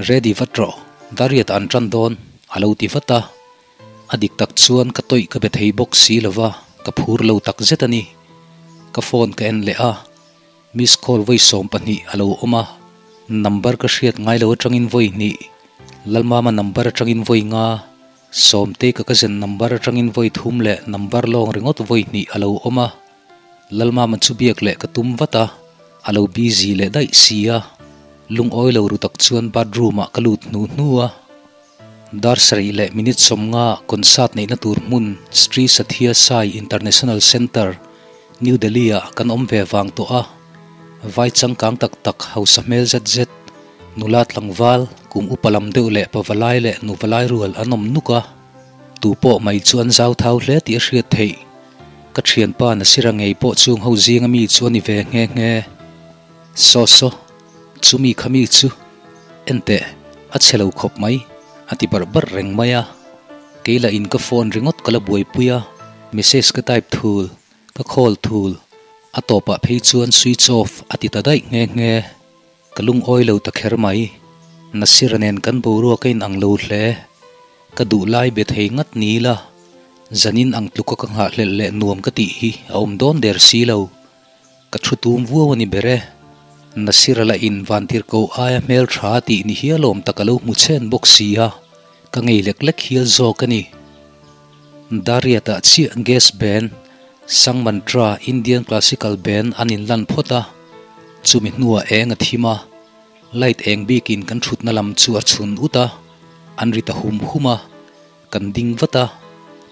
Ready vat rawh, Dariat an tan dawn a lo ti vat a. A dik tak chuan ka tawih ka be thei bawk si lo va, ka phur lo tak zet a ni. Ka phone ka en leh a, miss call vawi 12 a lo awm a, number ka hriat ngai lo atangin vawi hnih, Lalmama number atangin vawi nga, Sawmtei ka cousin number atangin vawi thum leh number lawng ringawt vawi hnih a lo awm a, Lalmama chu biak leh ka tum vat a. A lo busy leh daih si a, lungawi lo ru tak chuan bathroom ah ka lut hnu hnu a. Dar sarih leh minute 50 concert neihna tur hmun Sri Sathya Sai International Centre, New Delhi ah kan awm ve vang tawh a. Vai changkang tak tak hausa hmel zet zet, nula tlangval, kum upa lam deuh leh pavalai leh nuvalai rual an awm nuk a. Tu pawh mai chu an zau thau hle tih a hriat theih. Ka thianpa Nasira ngei pawh chung ho zinga mi chu a ni ve nghe nghe. Saw saw, chumi kha mi chu enteh a chhe lo khawp mai, a ti barh barh reng mai a. Kei lah in ka phone ringawt ka la buaipui a, message ka type thul, ka call thul, a tawpah phei chuan switch off a ti ta daih nghe nghe. Ka lungawi lo ta kher mai. Nasira nen kan boruak a inang lo hle. Ka duh lai be thei ngat ni ila, zanin ang tluka ka nghahhlelh leh nuam ka tih hi a awm dawn der si lo. Ka thu tum vuau a ni ber e. Nasira lah in vantir ko aia hmel tha tih ni hial awm tak a lo hmu chhen bawk si a, ka ngei lek lek hial zawk a ni. Dariat-ah chiah gas band, Sang Mantra Indian Classical Band an inlan phawt a, chumi hnuah eng a thim a. Light eng bikin kan thutna lam chu a chhun ut a, an ri ta hum hum a, kan ding vat a.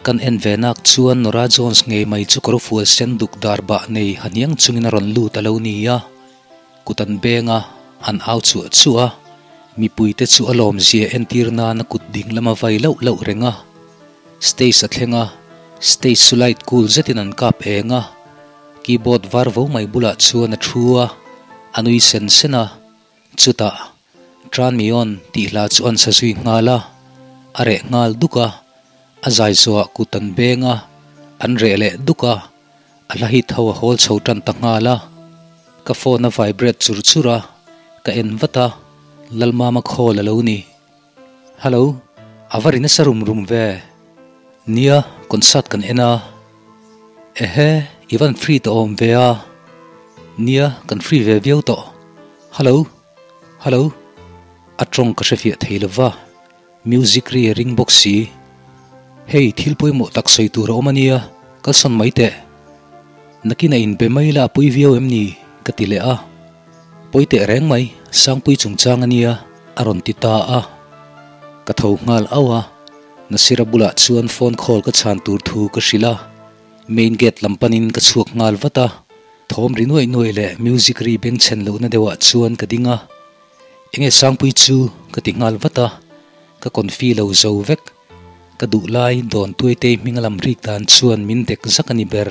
Kan en ve nak chuan Norah Jones ngei mai chu kawrfual sen duk dar bah nei ha hniang chungin a rawn lut a lo ni a. Kut an beng a, an au chuah chuah a, mipuite chu a lawmzia entir nan a kut ding lam a vai lauh lauh reng a. Stage a thleng a, stage chu light cool zetin an kap eng a. Keyboard var vo mai bulah chuan a thu a, a nui sen sen a. Chutah, Turn me on tih hla chu an sa zui nghal a, a reh nghal duk a. A zai zawhah kut an beng a, an reh leh duk a, a hla hit ho a hawl chho tan ta nghal a. Ka phone a vibrate chur chur a, ka en vat a, Lalmama call a lo ni. Hello, a va ri nasa rum rum ve. Nia, concert kan en a. Ehe, i van free tawh awm ve a. Nia, kan free ve viau tawh. Hello, hello. A tawng ka hrefiah thei lova, music ri a ring bawk si. Hei, thil pawimawh tak sawi tur a awm a nia, kalsawn mai teh. Nakin a inbe mai la a pui viau em ni? ka ti leh a. Pawi teh reng mai, Sangpui chungchang a nia, a rawn ti ta a. Ka tho nghal auh a, Nasira bulah chuan phone call ka chhan tur thu ka hrilh a. Main gate lam panin ka chhuak nghal vat a, thawm ri nuaih nuaih leh music ri bengchhen lohna deuhah chuan ka ding a. Enge Sangpui chu? ka ti nghal vat a, ka confi lo zo vek. Ka duh lai dawn tuaitei hming a lam rik dan chuan min dek zak a ni ber.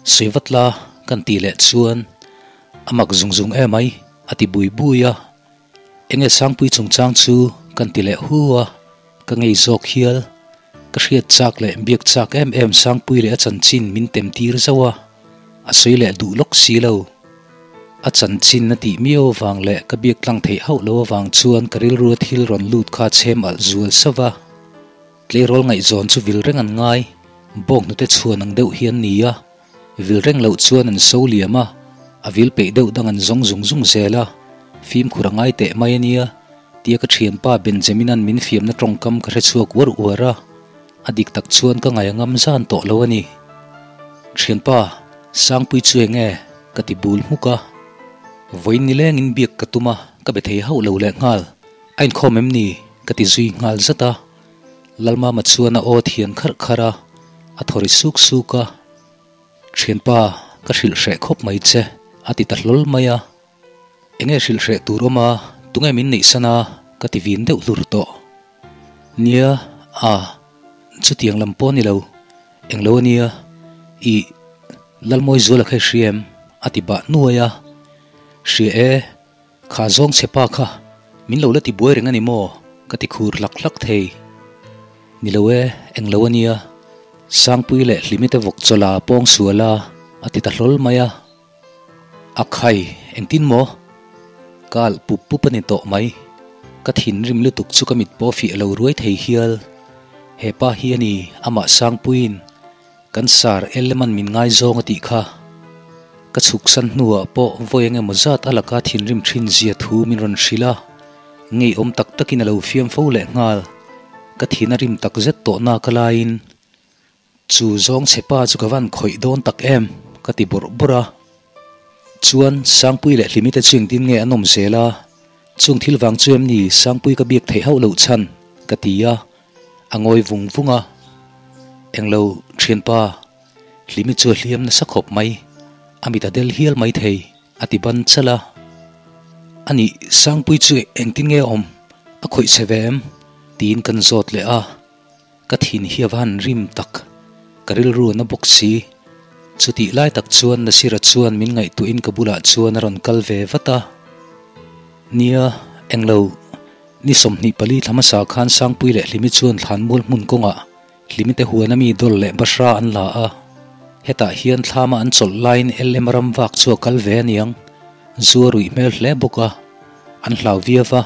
Sawi vat la kan tih leh chuan a mak zung zung emai a ti bui bui a. Enge Sangpui chungchang chu kan ti leh hu a, ka ngei zawk hial. Ka hriat chak leh biak chak em em Sangpui leh a chanchin min tem tir zauh a, a sawi leh duh lawk si lo. A chanchin a tih miau avang leh ka biak tlang theih hauh lo avang chuan ka rilrua thil rawn lut kha chhem alh zual sauh va. Tleirawl ngaihzawn chu vil reng an ngai, bawk hnute chhuan ang deuh hi an ni a, vil reng loh chuan an so liam a, a vil peih deuh dang an zawng zung zung zel a, fimkhur a ngai teh mai a nia, tia ka thianpa Benjamin-a'n min fiamna tawngkam ka hre chhuak uar uar a, a dik tak chuan ka ngaih a ngam zan tawh lo a ni. Thianpa, Sangpui chu eng nge? ka ti bul hmuk a, vawiin nilengin biak ka tum a, ka be thei hauh lo lehnghal. A inkhawm em ni? ka ti zui nghal zat a. Lalmama chuan a aw thian kharh kharh a, a thaw ri suk suk a. Thianpa, ka hrilh hreh khawp mai che, a ti ta hlawl mai a. Enge hrilh hreh tur awm a, tunge min neihsan a? ka ti vin deuh hlur tawh. Nia, a, chutiang lam pawh a ni lo. Englo a nia, ih, Lalmawizuala kha i hria em? a ti bah nuai a. Hria e. Kha zawng chhe pa kha min lo la ti buai reng a ni maw? ka ti khur hlak hlak thei. Ni lo e, eng lo a nia. Sangpui leh Hlimite vawk chawlh a pawng sual a, a ti ta hlawl mai a. A khai, engtin maw? Ka alh pup pup a ni tawh mai. Ka thinrim lutuk chu ka mit pawh fiah lo ruai thei hial. He pa hi a ni, amah Sangpuiin Kan sar Elleman min ngaizawng a tih kha. Ka chhuksan hnuah pawh vawi eng emaw zat a laka thinrim thin zia thu min rawn hrilh a, ngeiawm tak takin a lo fiam fo leh nghal. Ka thin a rim tak zet tawh nak a laiin, Chu zawng chhe pa chu ka van khawih dawn tak em? ka ti bawrh bawrh a. Chuan Sangpui leh Hlimi te chu engtin nge an awm zel a? Chung thil vang chu em ni Sangpui ka biak theih hauh loh chhan? ka ti a, a ngawi vung vung a. Englo thianpa, Hlimi chu a hliam nasa khawp mai, a mit a del hial mai thei, a ti ban chalh a. Anih Sangpui chu engtin nge a awm? A khawih che ve em? tiin kan zawt leh a. Ka thin hi a va han rim tak, ka rilru a na bawk si. Chutih lai tak chuan Nasira chuan min ngaihtuahin ka bulah chuan a rawn kal ve vat a. Nia, englo, ni 24 thla hmasa khan Sangpui leh Hlimi chuan Thlanmual hmun kawngah Hlimi te huan ami dawlh leh bahra an la a. Hetah hian thlama an chawlh laiin LM ram vak chu a kal ve aniang. Zu a ruih hmel hle bawk a, an hlau viau va,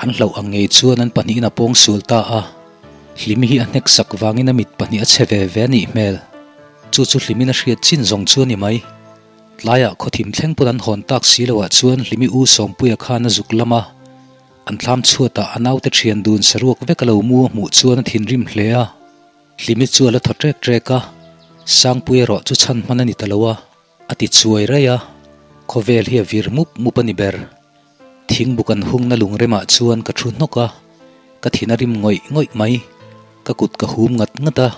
an hlauh ang ngei chuan an pahnihin a pawng sual ta a. Hlimi hi a hnek sak vangin a mit pahnih a chhe ve ve a nih hmel. Chu chu Hlimin a hriat chin zawng chu a ni mai. Tlaiah khawthim thleng pawn an hawn tak si loah chuan Hlimi u Sawmpuia khan a zuk lam a. An thlam chhuatah a naute thian dun saruak vek a lo mu a hmuh chuan a thinrim hle a. Hlimi chu a la thaw trek trek a, Sangpui erawh chu chhan hman a ni ta lo a. A ti chuai raih a, khawvel hi a vir mup mup a ni ber. Thingbuk an hungna lungremah chuan ka thu hnawk a, ka thin a rim ngawih ngawih mai. Ka kut ka hum ngat ngat a,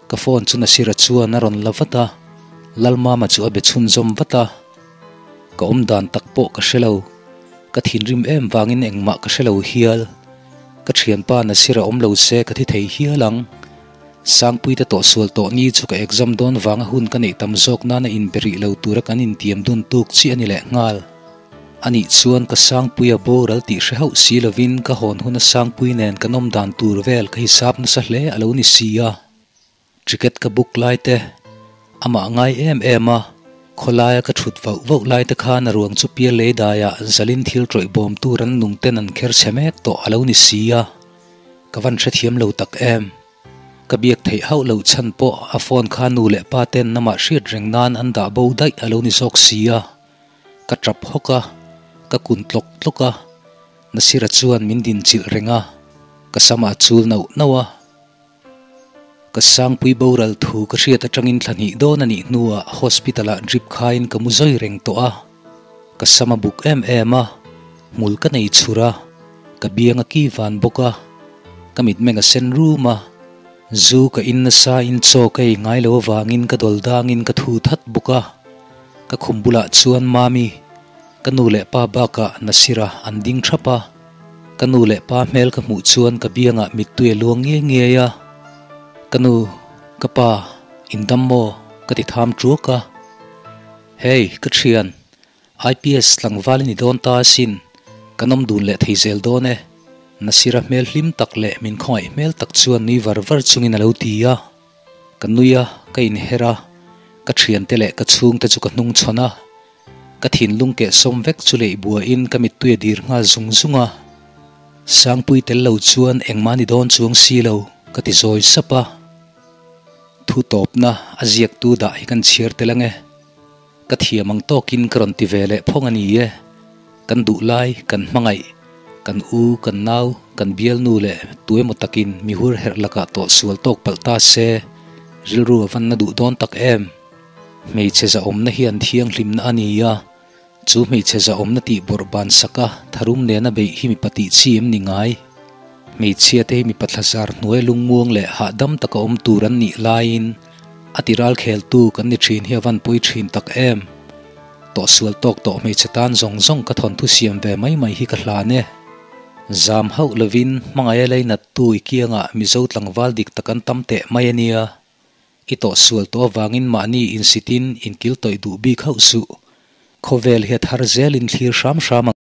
ka phone chu Nasira chuan a rawn la vat a, Lalmama chu a be chhunzawm vat a. Ka awm dan tak pawh ka hre lo, ka thinrim em vangin engmah ka hre lo hial. Ka thianpa Nasira awm lo se ka thi thei hial ang. Sangpuite tawh sual tawh ni chu ka exam dawn vanga hun ka neih tam zawk nana inbe rih lo tura kan intiam dun tuk chiah a ni leh nghal. Anih chuan ka Sangpuia boral tih hre hauh si lovin ka hawn huna Sangpui nen kan awm dan tur vel ka hisap nasa hle a lo ni si a. Ticket ka book lai te, amah ngai em em a, khawlaia ka thut vauh vauh lai te khan a ruang chu pial lei daiah zalin thil tawih bawm tur an nung ten an kher chhe mek tawh a lo ni si a. Ka van hrethiam lo tak em. Ka biak theih hauh loh chhan pawh a phone kha nu leh pa ten amah hriat reng nan an dah bo daih a lo ni zawk si a. Ka tap hawk a, ka kun tlawk tlawk a, Nasira chuan min din chilh reng a, ka samah a chul nauh nauh a. Ka sangpui boral thu ka hriat atangin thla hnih dawn a nih hnuah hospital ah drip khaiin ka mu zawi reng tawh a. Ka sam a buk em em a, hmul ka nei chhur a, ka biang a ki van bawk a, ka mitmeng a sen rum a, zu ka in nasa in chaw ka ei ngai lo avangin ka dawl dangin ka thu that bawk a. Ka khum bulah chuan Mami, ka nu leh pa bakah Nasira an ding thap a, ka nu leh pa hmel ka hmuh chuan ka biangah mittui a luang ngiai ngiai a, Ka nu, ka pa, in dam maw? ka ti tham ṭuak a. Hey, ka ṭhian, IPS tlangval i ni dawn ta asin, kan awm dun leh thei zel dawn e, Nasira hmel hlim tak leh min khawngaih hmel tak chuan nui var var chungin a lo ti a. Ka nui a, ka inher a, ka thiante leh ka chhungte chu ka hnung chhawn a, ka thinlung keh sawm vek chu leih buaiin ka mittui a dir nghal zung zung a. Sangpui tel lo chuan engmah ni dawn chuang si lo, ka ti zawi sap a. Thu tawpna a ziaktu dah hi kan chhiar tel ange. Ka thiam ang tawkin ka rawn ti ve leh phawng a ni e. Kan duh lai, kan hmangaih, kan u, kan nau, kan bialnu leh tu emaw takin mi hur herh lakah tawh sual tawk palh ta se, rilru a van na duh dawn tak em? Hmeichhe zahawmna hian thianghlimna a ni a, chu hmeichhe zahawmna tih bawrh ban saka tharum nena beih hi mipa tih chi em ni ngai? Hmeichhia te hi mipa thlazar hnuai lungmuang leh hahdam taka awm tur an nih laiin, A ti ral kheltu kan ni thin hi a van pui thin tak em? Tawhsual tawk tawh hmeichhe tan zawng zawng ka thawnthu siam ve mai mai hi ka hlan e. Zam hauh lovin hmangaih a leinattu i kiangah Mizo tlangval dik tak an tam teh mai a nia. I tawhsual tawh avangin mahni insitin inkil tawih duh bik hauh suh. Khawvel hi a thar zelin thlir hram hram ang.